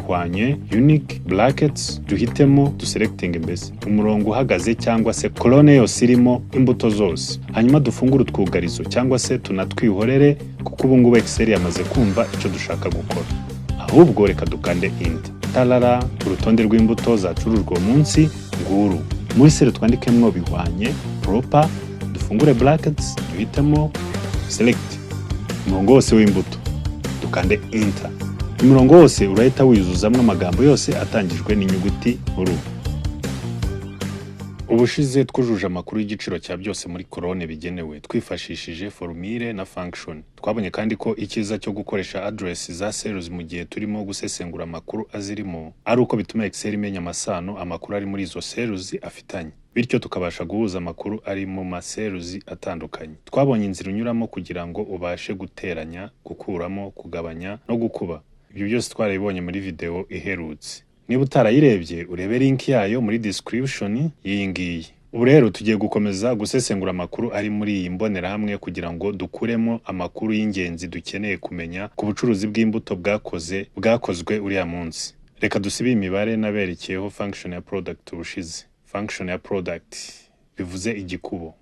Bihwanye unique brackets, duhitemo, duselecting mbese umurongo uhagaze cyangwa se colonne yose irimo imbuto zose. Hanyuma dufungure utwugarizo cyangwa se tunatwihorere, kuko ubu ngubu Excel yamaze kumva icyo dushaka gukora. Ahubwo reka dukande Enter. Tarara, urutonde rw'imbuto zacurujwe uwo munsi nguru. Muri cell twandikemo bihwanye proper, dufungure brackets, duhitemo select umurongo wose w'imbuto, dukande Enter. Umurongo wose urahita wiyuzuzamo amagambo yose atangijwe n'inyuguti nkuru. Ubushize twujuje amakuru y'igiciro cya byose muri colonne bigenewe, twifashishije formule na function. Twabonye kandi ko icyiza cyo gukoresha address za cells mu gihe turimo gusesengura amakuru azirimo ari uko bituma Excel imenya amasano amakuru ari muri izo cells afitanye, bityo tukabasha guhuza amakuru ari mu ma cells atandukanye. Twabonye inzira unyuramo kugira ngo ubashe guteranya, gukuramo, kugabanya no gukuba. Ibyo byose twarabibonye muri video iherutse. Niba utarayirebye, urebe link yayo muri description y'iyi ngiyi. Ubu rero tugiye gukomeza gusesengura amakuru ari muri iyi mbonerahamwe kugira ngo dukuremo amakuru y'ingenzi dukeneye kumenya ku bucuruzi bw'imbuto bwakozwe uriya munsi. Reka dusibe imibare naberekeyeho function ya product ubushize. Function ya product bivuze igikubo.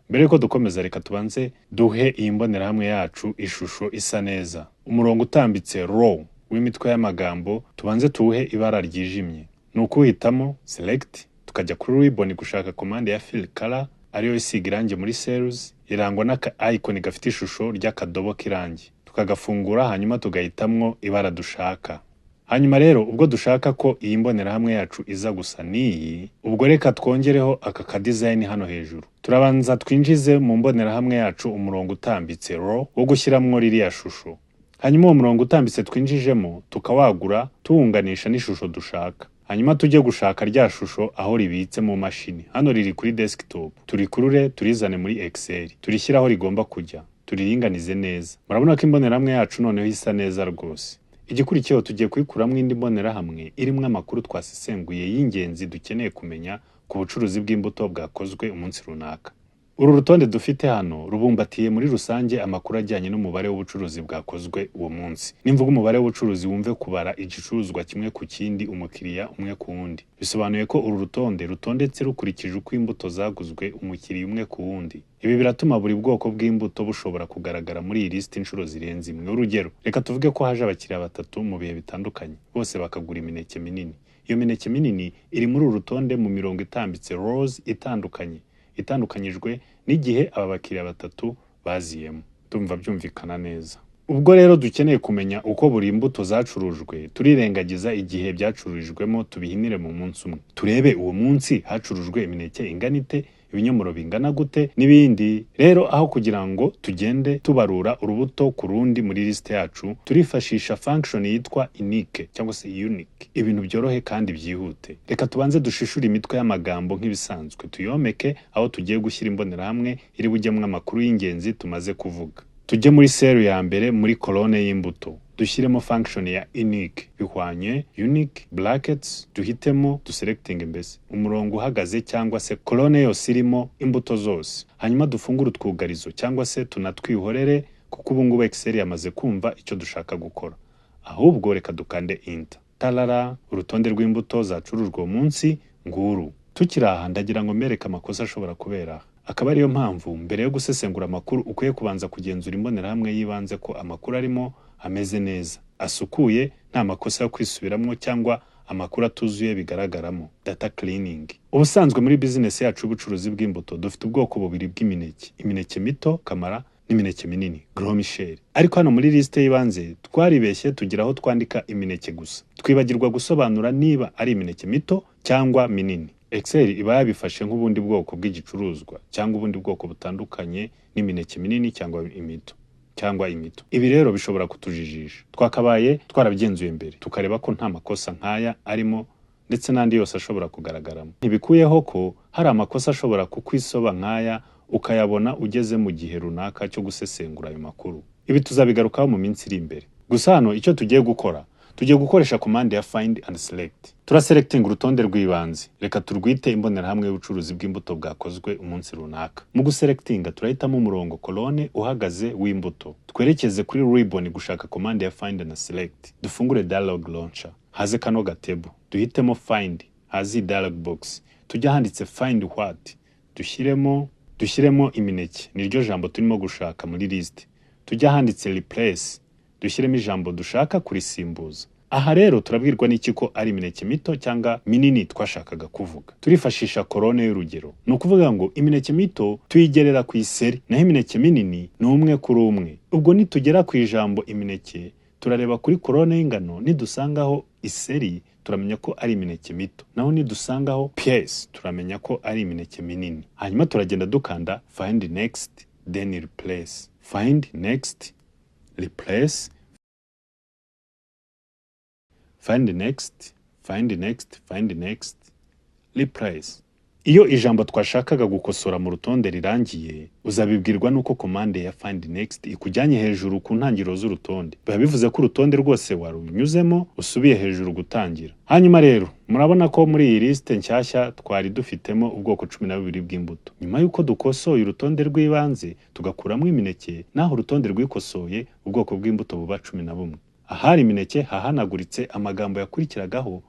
Mbere yuko dukomeza, reka tubanze duhe iyi mbonerahamwe yacu ishusho isa neza. Umurongo utambitse, row, w'imitwe y'amagambo tubanze tuwuhe ibara ryijimye. Ni ukuwuhitamo, select, tukajya kuri ribbon gushaka commande ya fill color, ariyo isiga irangi muri cells. Irangwa n'aka icon gafite ishusho ry'akadobo k'irangi, tukagafungura, hanyuma tugahitamwo ibara dushaka. Hanyuma rero, ubwo dushaka ko iyi mbonerahamwe yacu iza gusa n'iyi, ubwo reka twongereho aka ka design hano hejuru. Turabanza twinjize mu mbonerahamwe yacu umurongo utambitse, row, wo gushyiramo ririya shusho. Hanyuma uwo murongo utambitse twinjijemo tukawagura, tuwunganisha n'ishusho dushaka. Hanyuma tujye gushaka rya shusho aho ribitse mu mashini. Hano riri kuri desktop. Turikurure, turizane muri Excel, turishyire aho rigomba kujya, turiringanize neza. Murabona ko imbonerahamwe yacu noneho isa neza rwose. Igikurikiyeho, tugiye kuyikuramo indi mbonerahamwe irimo amakuru twasesenguye y'ingenzi dukeneye kumenya ku bucuruzi bw'imbuto bwakozwe umunsi runaka. Uru rutonde dufite hano rubumbatiye muri rusange amakuru ajyanye n'umubare w'ubucuruzi bwakozwe uwo munsi. Nimvuga umubare w'ubucuruzi, wumve kubara igicuruzwa kimwe ku kindi, umukiriya umwe ku wundi. Bisobanuye ko uru rutonde rutondetse rukurikije uko imbuto zaguzwe, umukiriya umwe ku wundi. Ibi biratuma buri bwoko bw'imbuto bushobora kugaragara muri iyi lisiti inshuro zirenze imwe. Urugero, reka tuvuge ko haje abakiriya batatu mu bihe bitandukanye, bose bakagura imineke minini. Iyo mineke minini iri muri uru rutonde mu mirongo itambitse, rows, itandukanye, itandukanyijwe n'igihe aba bakiriya batatu baziyemo. Ndumva byumvikana neza. Ubwo rero dukeneye kumenya uko buri mbuto zacurujwe, turirengagiza igihe byacururijwemo, tubihinire mu munsi umwe, turebe uwo munsi hacurujwe imineke ingana ite, ibinyomoro bingana gute n'ibindi. Rero aho kugira ngo tugende tubarura urubuto ku rundi muri lisite yacu, turifashisha function yitwa unique cyangwa se unique, ibintu byorohe kandi byihute. Reka tubanze dushishure imitwe y'amagambo nk'ibisanzwe, tuyomeke aho tugiye gushyira imbonerahamwe iri bujyemo amakuru y'ingenzi tumaze kuvuga. Tujye muri cell ya mbere muri colonne y'imbuto, dushyiremo function ya unique. Bihwanye unique brackets, duhitemo, duselecting mbese umurongo uhagaze cyangwa se colonne yose irimo imbuto zose. Hanyuma dufungure utwugarizo cyangwa se tunatwihorere, kuko ubu ngubu Excel yamaze kumva icyo dushaka gukora. Ahubwo reka dukande Enter. Tarara, urutonde rw'imbuto zacurujwe uwo munsi nguru. Tukiri aha, ndagira ngo mbereke amakosa ashobora kubera aha, akaba ariyo mpamvu mbere yo gusesengura amakuru ukwiye kubanza kugenzura imbonerahamwe y'ibanze ko amakuru arimo ameze neza, asukuye, nta makosa yo kwisubiramo cyangwa amakuru atuzuye bigaragaramo. Data cleaning. Ubusanzwe muri business yacu y'ubucuruzi bw'imbuto dufite ubwoko bubiri bw'imineke: imineke mito, kamara, n'imineke minini, Gros Michel. Ariko hano muri lisite y'ibanze twaribeshye, tugira aho twandika imineke gusa, twibagirwa gusobanura niba ari imineke mito cyangwa minini. Excel iba yabifashe nk'ubundi bwoko bw'igicuruzwa cyangwa ubundi bwoko butandukanye n'imineke minini cyangwa imito. Ibi rero bishobora kutujijisha. Twakabaye twarabigenzuye mbere, tukareba ko nta makosa nk'aya arimo ndetse n'andi yose ashobora kugaragaramo. Ntibikuyeho ko hari amakosa ashobora kukwisoba nk'aya, ukayabona ugeze mu gihe runaka cyo gusesengura ayo makuru. Ibi tuzabigarukaho mu minsi iri imbere. Gusa hano icyo tugiye gukora, tugiye gukoresha commande ya find and select. Turaselecting urutonde rw'ibanze, reka turwite imbonerahamwe y'ubucuruzi bw'imbuto bwakozwe umunsi runaka. Mu guselectinga, turahitamo umurongo, colonne, uhagaze w'imbuto, twemeze. Twerekeze kuri ribbon gushaka command ya find na select. Dufungure dialog launcher, haze kano gatebo, duhitemo find, haze iyi dialog box, tujye ahanditse find what, dushyiremo imineke, niryo jambo turimo gushaka muri list. Tujye ahanditse replace, dushyiremo ijambo dushaka kurisimbuza. Aha rero turabwirwa n'iki ko ari imineke mito cyangwa minini twashakaga kuvuga? Turifashisha colonne y'urugero. Ni ukuvuga ngo imineke mito tuyigerera ku iseri, naho imineke minini ni umwe kuri umwe. Ubwo nitugera ku ijambo imineke, turareba kuri colonne y'ingano. Nidusangaho iseri, turamenya ko ari imineke mito, naho nidusangaho pièce, turamenya ko ari imineke minini. Hanyuma turagenda dukanda find next, then replace, find next, replace, find next, find next, find next, replace. Iyo ijambo twashakaga gukosora mu rutonde rirangiye, uzabibwirwa n'uko commande ya find next ikujyanye hejuru ku ntangiriro z'urutonde. Biba bivuze ko urutonde rwose warunyuzemo, usubiye hejuru gutangira. Hanyuma rero murabona ko muri iyi liste nshyashya twari dufitemo ubwoko 12 bw'imbuto. Nyuma y'uko dukosoye urutonde rw'ibanze tugakuramo imineke, naho urutonde rwikosoye, ubwoko bw'imbuto buba 11. Ahari imineke hahanaguritse, amagambo yakurikiragaho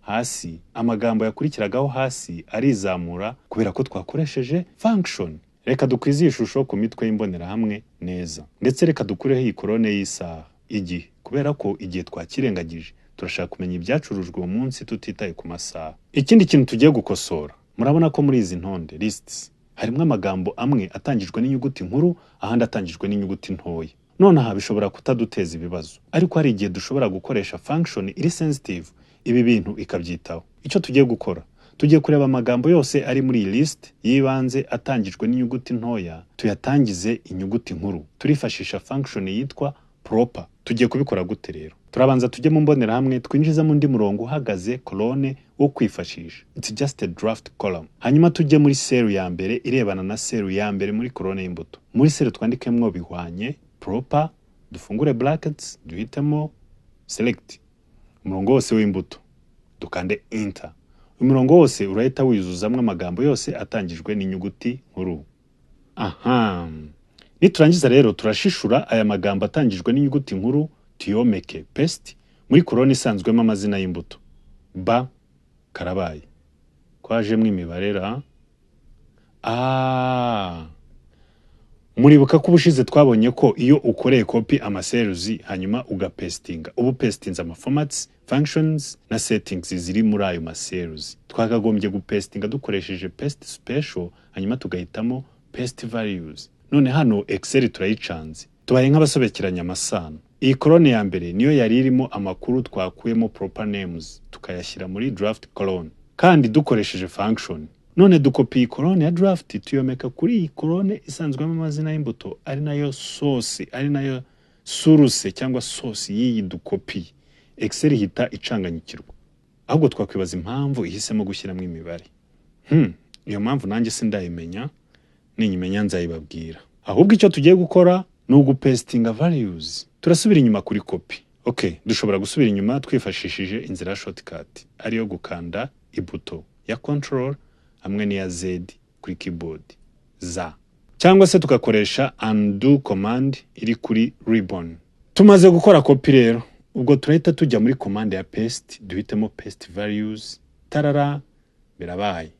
hasi arizamura kubera ko twakoresheje function. Reka dukwize iyi shusho ku mitwe y'imbonerahamwe neza, ndetse reka dukureho iyi colonne y'isaha, igihe, kubera ko igihe twakirengagije. Turashaka kumenya ibyacurujwe uwo munsi tutitaye ku masaha. Ikindi kintu tugiye gukosora, murabona ko muri izi ntonde, lists, harimo amagambo amwe atangijwe n'inyuguti nkuru, ahandi atangijwe n'inyuguti ntoya. Nonaha bishobora kutaduteza ibibazo, ariko hari igihe dushobora gukoresha function iri sensitive, ibi bintu ikabyitaho. Icyo tugiye gukora, tugiye kureba amagambo yose ari muri iyi list y'ibanze atangijwe n'inyuguti ntoya, tuyatangize inyuguti nkuru. Turifashisha function yitwa proper. Tugiye kubikora gute rero? Turabanza tujye mu mbonerahamwe, twinjizemo undi murongo uhagaze, colonne wo kwifashisha. It's just a draft column. Hanyuma tujye muri cell ya mbere irebana na cell ya mbere muri colonne y'imbuto. Muri cell twandikemwo bihwanye proper, dufungure brackets, duhitemo select umurongo wose w'imbuto, dukande enter. Umurongo wose urahita wuzuzamwo amagambo yose atangijwe n'inyuguti nkuru. Aha niturangiza rero, turashishura aya magambo atangijwe n'inyuguti nkuru, tuyomeke, paste, muri colonne isanzwemo amazina y'imbuto. Ba karabaye, kwajemo imibare ra? Ah, muribuka ko ubushize twabonye ko iyo ukoreye copy amacells hanyuma ugapastinga, uba upastinze amaformats, functions na settings ziri muri ayo macells. Twakagombye gupastinga dukoresheje paste special, hanyuma tugahitamo paste values. None hano Excel turayicanze, tubaye nk'abasobekeranya amasano. Iyi colonne ya mbere niyo yari irimo amakuru twakuyemo proper names, tukayashyira muri draft column kandi dukoresheje function. None dukopiye colonne ya draft, tuyomeka kuri iyi colonne isanzwemo amazina y'imbuto, ari nayo source, ari nayo source cyangwa source y'iyi dukopiye. Excel ihita icanganyikirwa. Ahubwo twakwibaza impamvu ihisemo gushyiramo imibare. Iyo mpamvu nanjye sindayimenya, ninyimenya nzayibabwira. Ahubwo icyo tugiye gukora ni ugupastinga values. Turasubira inyuma kuri copy. Okay, dushobora gusubira inyuma twifashishije inzira ya shortcut, ariyo gukanda ibuto ya control hamwe n'iya Z kuri keyboard za, cyangwa se tugakoresha undo command iri kuri ribbon. Tumaze gukora copy rero, ubwo turahita tujya muri command ya paste, duhitemo paste values. Tarara, birabaye.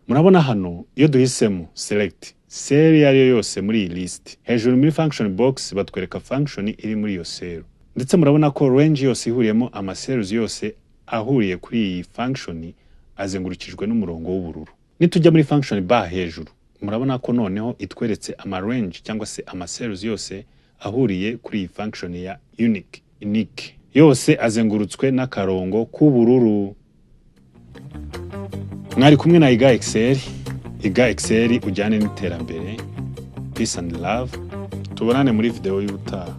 Murabona hano, iyo duhisemo select cell iyo ari yo yose muri iyi list, hejuru muri function box batwereka function iri muri iyo cell. Ndetse murabona ko range yose ihuriyemo amacells yose ahuriye kuri iyi function azengurukijwe n'umurongo w'ubururu. Nitujya muri function bar hejuru, murabona ko noneho itweretse ama range cyangwa se amacells yose ahuriye kuri iyi function ya unique, unique, yose azengurutswe n'akarongo k'ubururu. Mwari kumwe na Iga Excel. Iga Excel, ujyane n'iterambere. Peace and love, tubonane muri video y'ubutaha.